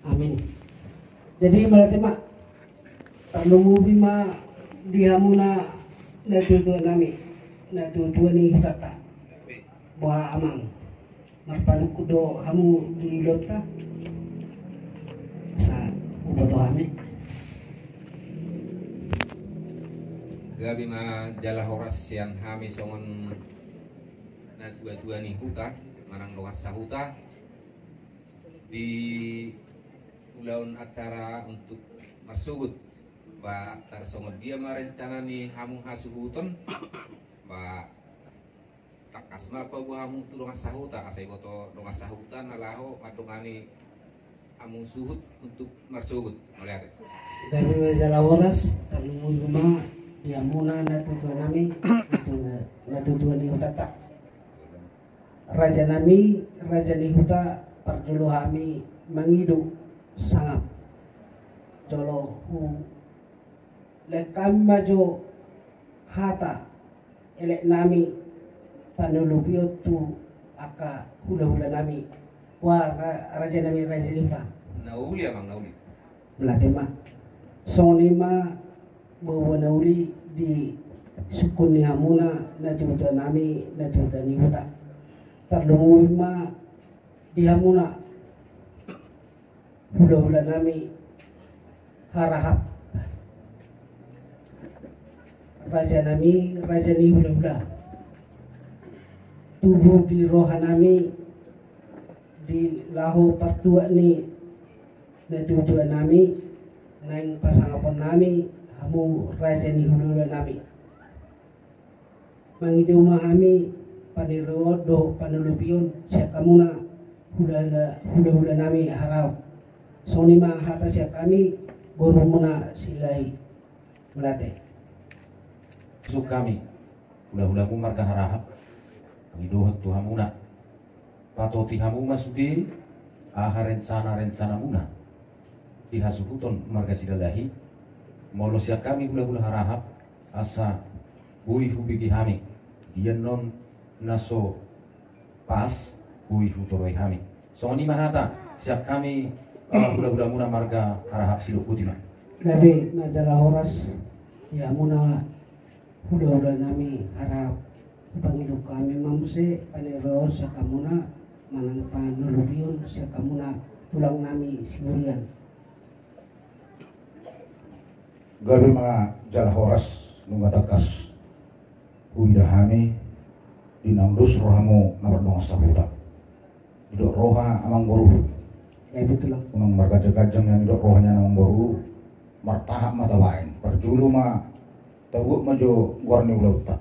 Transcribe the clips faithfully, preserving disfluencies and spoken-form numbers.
Amin. Jadi mauliate ma, tarlumobi ma di hamuna natuatua nami, natuatua ni hutanta. Boha amang, marpanungkun do hamu di ulaonta? Asa huboto hami. Gabe ma jala horas sian hami songon natuatua ni huta manang dongan sahuta di ulaon acara untuk marsogot. Ba tarsongon dia ma rencana ni hamu hasuhuton? Ba tangkas ma paboa hamu tu dongan sahuta, asa iboto dongan sahuta na laho mandongani hamu suhut untuk marsogot. Mauliate. Gabe ma jala horas, tarlumobi ma di hamuna natuatua nami, natuatua ni hutanta. Raja nami, raja ni huta, parjolo hami mangido sangap. Jolo hu lehon hami ma jo hata elek nami panolopion tu angka hulahula nami. Boha ra-, raja nami, raja ni huta? Na uli amang, na uli. Mauliate ma. Songon i ma boaboa na uli di sungkun ni hamuna natuatua nami, natuatua ni huta. Tarlumobi ma di hamuna hulahula nami Harahap. Raja nami, raja ni hulahula. Tubu di roha nami di laho partuat ni natuatua nami, naeng pasangapon nami hamu raja ni hulahula nami. Mangido ma hami paniroon dohot panolopion sian hamuna hulahula, hulahula nami Harahap. Songon i ma hata sian hami, borumuna Silahi. Mauliate. Sungkun hami hulahulamu marga Harahap mangidohon tu hamuna, patoti hamu ma sude aha rencana-rencanamuna di hasuhuton marga Silalahi. Molo sian hami hulahula Harahap, asa boi hubege hami, dia annon na so pas boi hutoroi hami. Songon i ma hata sian hami, eh, hulahulamuna marga Harahap sidok. Boti ma. Gabe ma jala horas di hamuna hulahula nami Harahap. Hupangido hami ma muse paniroon sian hamuna manang panolopion sian hamuna tulang nami Siburian. Gabe ma jala horas, nunga tangkas huida hami di naung dos rohamu na mardongan sahuta. Didok roha amangboru. Gabe tulang. Unang marganjang-ganjang nian didok roha nian amangboru, martahap ma tabaen. Parjolo ma taruat ma jo goar ni ulaonta.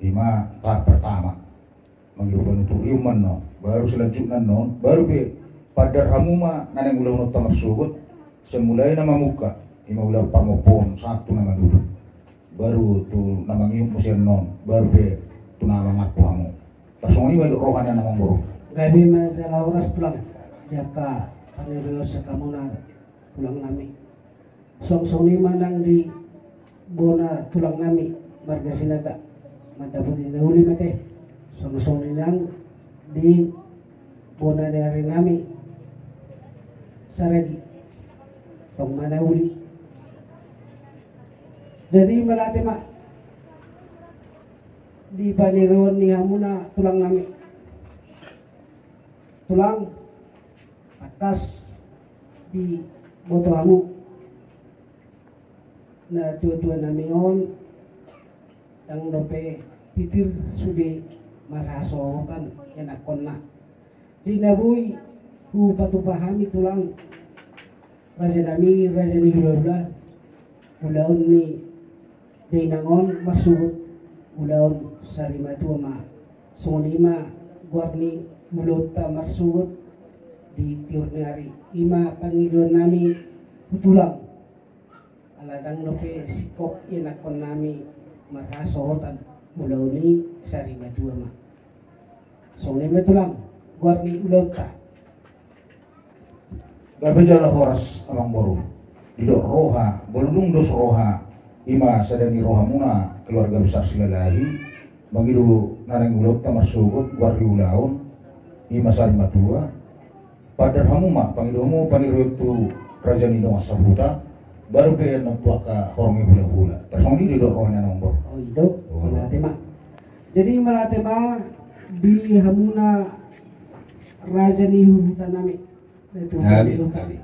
I ma tahap pertama. Mangido panuturion ma annon, baru selanjutna annon, baru pe pandar hamu ma na naeng ulaonta marsogot, sai mulai na mamungka, i ma ulaon parmompoon sahat tu na mangido. Baru tu na mangihut muse annon, baru pe tu na mangampu hamu. Tarsongon i ma didok roha nian amangboru. Gabe ma jala horas tulang, di angka paniroon sian hamuna tulang nami. Suang songon i ma nang di bona tulang nami marga Sinaga, mandapot ni na uli ma ate. Suang songon i nang di bona ni ari nami Saragi, tong ma na uli. Jadi mauliate ma di paniroon ni hamuna tulang nami. Tulang, tangkas diboto hamu, natuatua nami on ndang dope titir sude marhasohotan ianakkonna. Jadi na boi hupatupa hami tulang, raja nami, raja ni hulahula, ulaon ni dainang on marsogot, ulaon sarimatua ma. Songon i ma goar ni ulaonta marsogot di tiur ni ari. I ma pangidoan nami tu tulang. Ala ndang dope singkop ianakkon nami marhasohotan, ulaon i sarimatua ma. Songon i ma tulang goar ni ulaonta. Gabe jala horas amangboru. Didok roha, molo dung dos roha, i ma sada ni rohamuna keluarga besar Silalahi, mangido na naeng ulaonta marsogot goar ni ulaon, i ma sarimatua. Paandar hamu ma, pangido hamu, panirion tu raja ni dongan sahuta, baru pe annon tu angka horong ni hulahula. Tarsongon i do rohana na mamboan. O, i do. O. Mauliate ma. Jadi mauliate ma di hamuna raja ni huta nami. Gabe, gabe.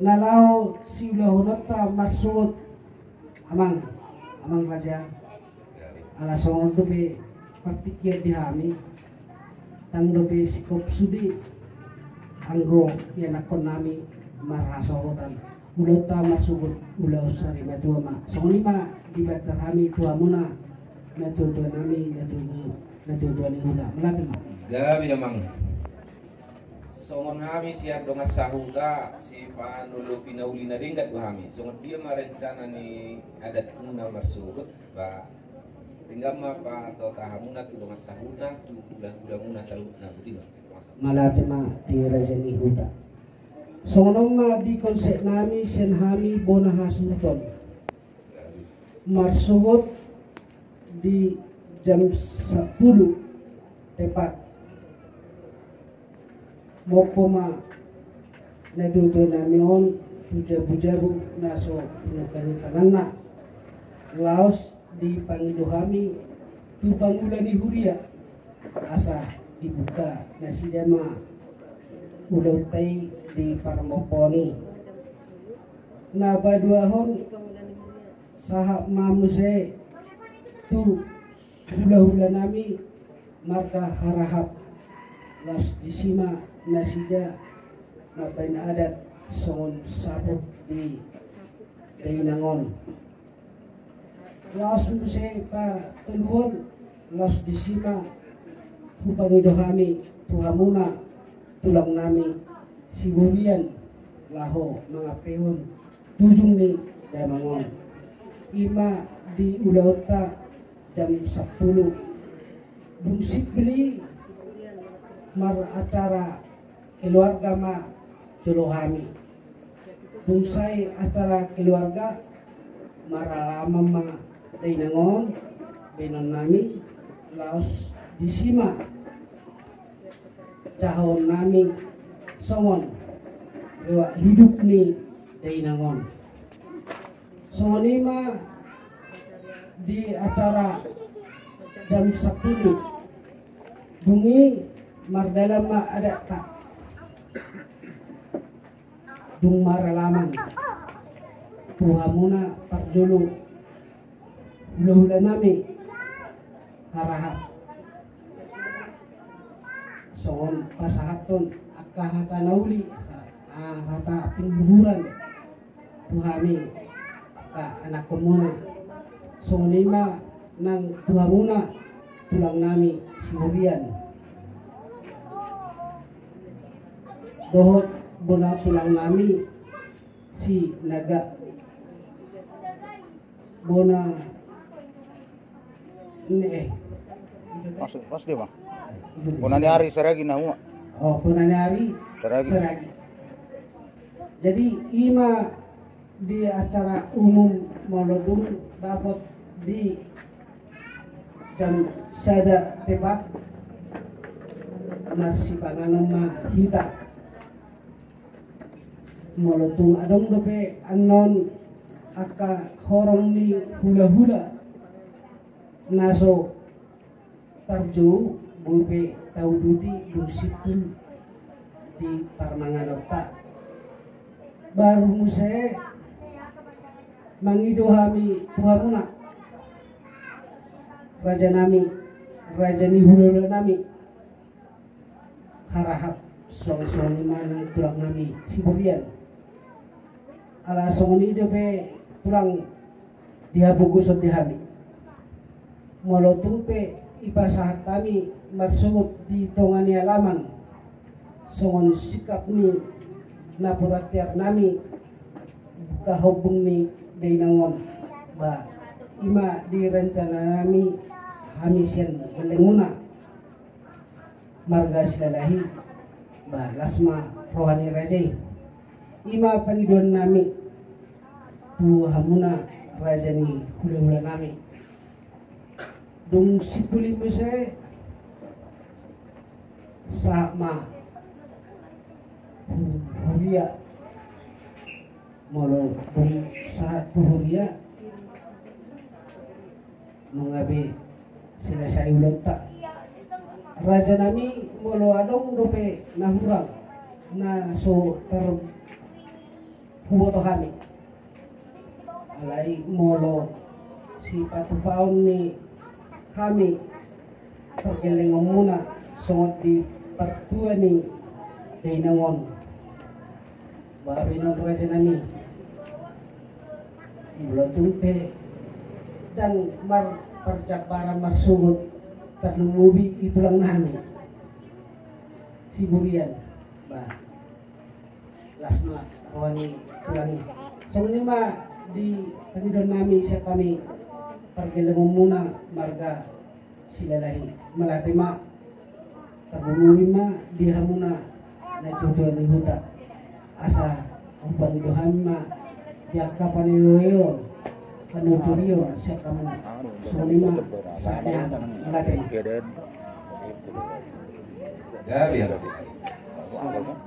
Na laho siulahononta marsogot, amang, amang raja. Ala songon dope partingkian di hami, ndang dope singkop sude anggo ianakkon nami marhasohotan. Ulaonta marsogot ulaon sarimatua ma. Songon i ma dipaandar hami tu hamuna natuatua nami, natuatua, natuatua ni huta. Mauliate ma. Gabe, amang. Songon hami sian dongan sahuta, sipanolopi na uli na denggan do hami. Songon dia ma rencana ni adatmuna marsogot, ba, denggan ma patota hamuna tu dongan sahuta, tu hulahulamuna saluhutna, boti ma. Mauliate ma di raja ni huta. Songon on ma di konsep nami sian hami bona hasuhuton. Marsogot di jam sampulu tepat. Mompo ma natuatua nami on tu jabujabu na so pinungka ni tanganna. Laos dipangido hami tu pangula ni huria. Asa dibuka nasida ma ulaonta i di parmompoon i. Na paduahon sahat ma muse tu hulahula nami marga Harahap. Laos disi ma nasida mambahen adat songon saput di dainang on. Laos muse patoluhon, laos disi ma hupangido hami tu hamuna tulang nami Siburian laho mangampehon tujung ni damang on. I ma di ulaonta jam sampulu. Dung simpul i maracara keluarga ma jolo hami. Dung sae acara keluarga, maralaman ma dainang on, bahenon nami, laos disi ma jahaon nami songon riwayat hidup ni dainang on. Songon i ma di acara jam sampulu. Dung i mardalan ma adatta. Dung maralaman tu hamuna parjolo hulahula nami Harahap. Songon pasahathon angka hata na uli, ha-, hata panghuhuran tu hami angka anakkonmuna. Songon i ma nang tu hamuna tulang nami Siburian dohot bona tulang nami Sinaga. Bona ni, eh. Maksud, maksud dia, Bang? Bona ni Ari Saragi na hua. O, bona ni Ari Saragi. Saragi. Jadi i ma di acara umum molo dung dapot di jam sada tepat marsipanganon ma hita. Molo tung adong dope annon angka horong ni hulahula na so tarjou, boi pe tauduti dung simpul di parmanganonta. Baru muse mangido hami tu hamuna, raja nami, raja ni hulahula nami Harahap, songon i ma nang tulang nami Siburian. Ala songon i dope tulang di hapogoson di hami. Molo tung pe dipasahat hami marsogot di tonga ni alaman, songon sikap ni na porantiar nami, buka hombung ni dainang on. Ba, i ma di rencana nami, hami sian gellengmuna marga Silalahi, ba las ma roha ni raja i. I ma pangidoan nami tu hamuna raja ni hulahula nami. Dung simpul i muse sahat ma Hu-, huria. Molo dung sahat tu huria, nunga be selesai ulaonta. Raja nami, molo adong dope na hurang na so tarhuboto hami, alai molo sipatupaon ni hami pargellengonmuna songon di partua ni dainang on. Ba bahenon raja nami, molo tung pe ndang marparjambaran marsogot tarlumobi i tulang nami Siburian, ba las ma roha ni tulang i. Songon i ma di pangidoan nami sian hami pargellengonmuna marga Silalahi. Mauliate ma. Tarlumobi ma di hamuna natuatua ni huta, asa hupangido hami ma di angka pangidoan, panuturion sian hamu. Songon i ma sahat ni hami. Mauliate ma. Gabe.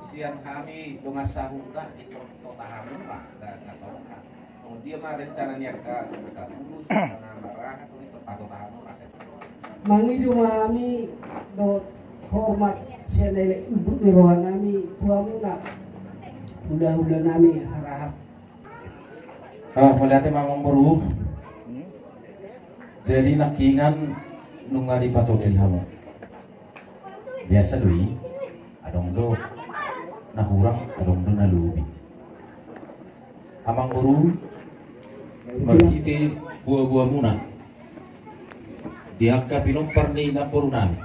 Sian hami dongan sahuta, ikut kota hamu ma dongan sahuta. Songon dia ma rencana ni angka, angka tulus, rencana marahas, songon i, patotahanmu, Mas. Mangido ma hami dohot hormat sian elek umbuk ni roha nami tu hamuna hulahula nami Harahap. Ah, mauliate ma amangboru. Jadi nangkiningan nunga dipatupa hamu. Biasa do i, adong do na hurang, adong do na lobi. Amangboru, marhite boaboamuna di angka pinompar ni namboru nami,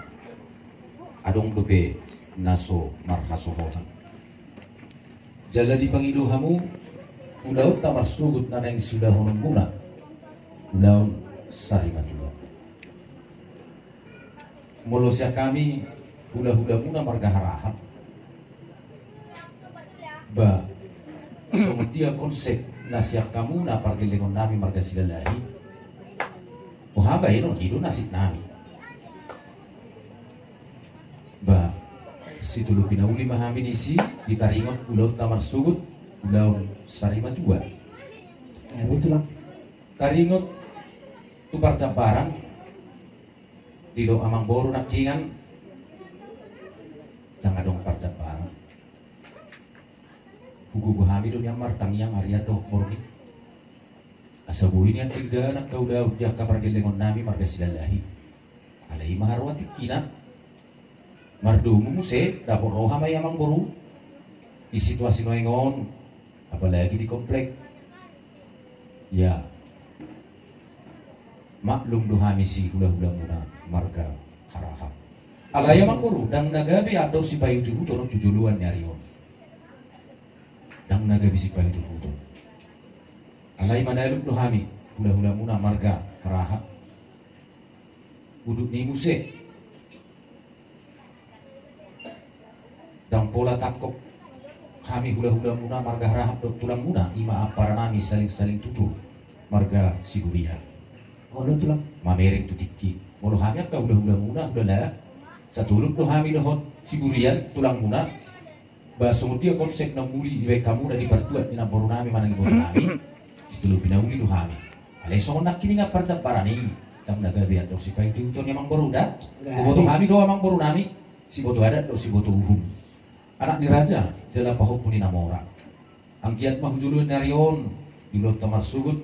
adong dope na so marhasohotan. Jala dipangido hamu ulaonta marsogot na naeng siulahononmuna, ulaon sarimatua. Molo sian hami hulahulamuna marga Harahap, ba songon dia konsep na sian hamuna pargellengon nami marga Silalahi, boha bahenon, i do nasib nami. Ba sitolopi na uli ma hami disi, ditaringot ulaonta marsogot, ulaon sarimatua. Eh, betul lah. Taringot tu parjambaran, didok amangboru nangkiningan, ndang adong parjambaran. Hugogo hami do nian martangiang arian dohot borngin, asa boi nian denggan angka ulaon di angka pargellengon nami marga Silalahi. Alai i ma haroa tingkina. Mardomu muse, dapot roha ma i amangboru. Di situasi nuaeng on, apalagi di komplek. Ya. Maklum do hami sihulahulamuna marga Harahap. Alai amangboru, ndang na gabe andor sipaihutihuton on tu joloan ni ari on. Ndang na gabe sipaihutihuton. Alai manalum do hami hulahulamuna marga Harahap. Udut ni muse. Ndang pola tangkok hami hulahulamuna marga Harahap dohot tulangmuna, i ma ampara nami salingsaling tutur marga Siburian. Olo tulang. Mamereng tu tingki. Molo hami angka hulahulamuna, hulahula, satolop do hami dohot Siburian tulangmuna. Ba songon dia konsep na muli dibaen hamuna di partuat ni namboru nami manang iboto nami, sitolopi na uli do hami. Alai songon nangkiningan parjambaran i, ndang na gabe andor sipaihutihuton i amangboru da. Huboto hami do amangboru nami, siboto adat dohot siboto uhum, anak ni raja jala pahompu ni na mora. Anggiat ma tu joloan ni ari on, di ulaonta marsogot,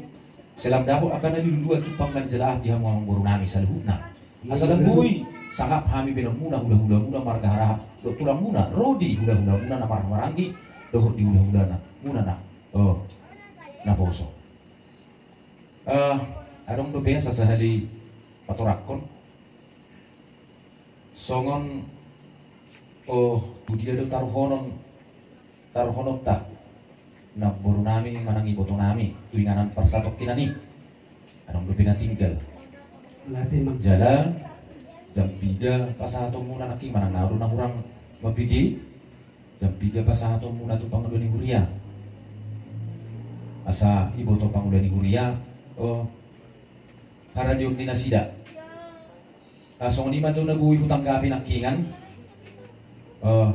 sai lam dapot angka na niluluan jumpang na nijalahan di hamu amangboru nami saluhutna. Asa ndang boi sangap hami baenonmuna hulahulamuna marga Harahap dohot tulangmuna ro di hulahulamuna na marhahamaranggi dohot di hulahulamuna na, oh, naposo. Eh, adong dope sasahali patorangkon. Songon, oh, tu dia do taruhonon, taruhononta namboru nami manang iboto nami tu inganan parsatongkinan i? Adong dope na tinggal. Mauliate ma. Jala jam piga pasahatonmuna nangkin manang na adong na hurang mambege, jam piga pasahatonmuna tu pangula ni huria, asa iboto pangula ni huria, oh, haradeon ni nasida. Ah, songon i ma jo na boi hutanggapi nangkiningan. Eh,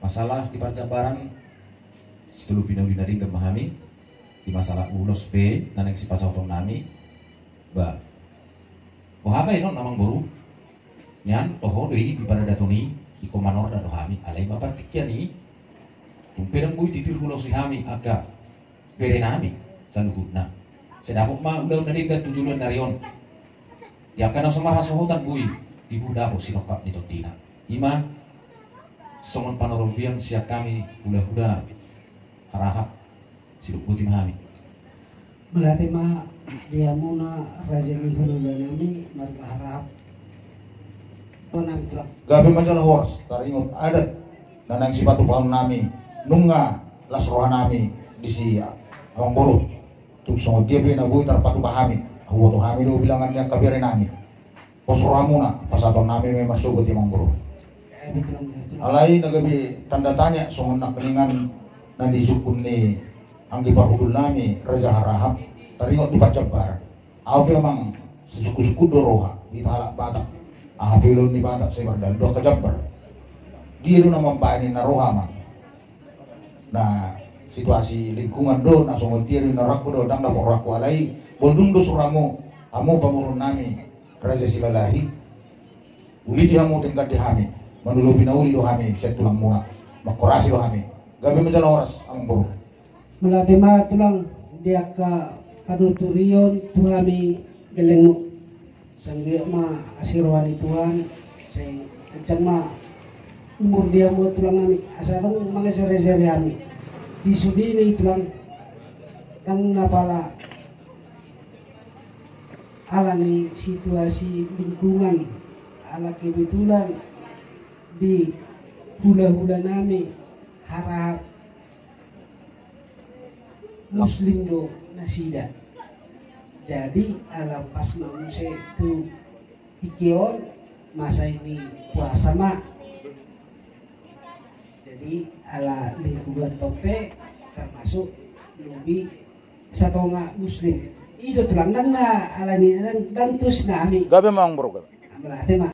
Masalah di parjambaran, sitolopi na uli na denggan ma hami. Di masalah ulos pe na naeng sipasahaton nami, ba, boha pe inong amangboru, nian toho do i di paradaton i, ingkon manorda do hami, alai ma partingkian i, tung pe ndang boi titir hulosi hami angka bere nami saluhutna. Sai dapot ma ulaon na denggan tu joloan ni ari on. Di angka na so marhasohotan boi tibu dapot sinongkap ni tondina. I ma songon panorubian sian hami hulahula Harahap. Sidok boti ma hami. Mauliate ma di hamuna raja ni hulahula nami Marga Harahap. Gabe ma jala horas, taringot adat na naeng sipatupaon nami, nunga las roha nami disi amangboru. Tung songon dia pe na boi tarpatupa hami, huboto hami do bilangan ni angka bere nami. Pos rohamuna, pasahaton nami ma i marsogot i amangboru. Alai na gabe tanda tanya songon nangkiningan na disungkun ni anggi parhundul nami Raja Harahap, taringot di parjambaran. Ahu pe amang sisungkunsungkun do roha, hita halak Batak. Aha pe ulaon ni Batak sai mardalan do angka jambar. Dia do na mambaen ninna roha amang. Na situasi lingkungan do na songon dia do ninna rohangku do, ndang dapot rohangku alai. Bondung do suramu, hamu pamoruon nami Raja Silalahi. Uli di hamu denggan di hami, manolopi na uli do hami sian tulangmuna. Mangkorasi do hami. Gabe ma jala horas amangboru. Mauliate ma tulang di angka panuturion tu hami gellengmu. Sai anggiat ma asi roha ni Tuhan, sai ganjang ma umur di hamu tulang nami, asa adong mangeser-eser hami. Di sude ni tulang, ndang na pala ala ni situasi lingkungan, ala kebetulan di hulahula nami Harahap Muslim do nasida. Jadi ala pas ma muse tu tingki on masa ni puasa ma. Jadi ala lingkungan tong pe termasuk lobi satonga Muslim. I do tulang, ndang na ala ni, ndang, ndang tus nami. Gabe ma amangboru, gabe. Mauliate ma.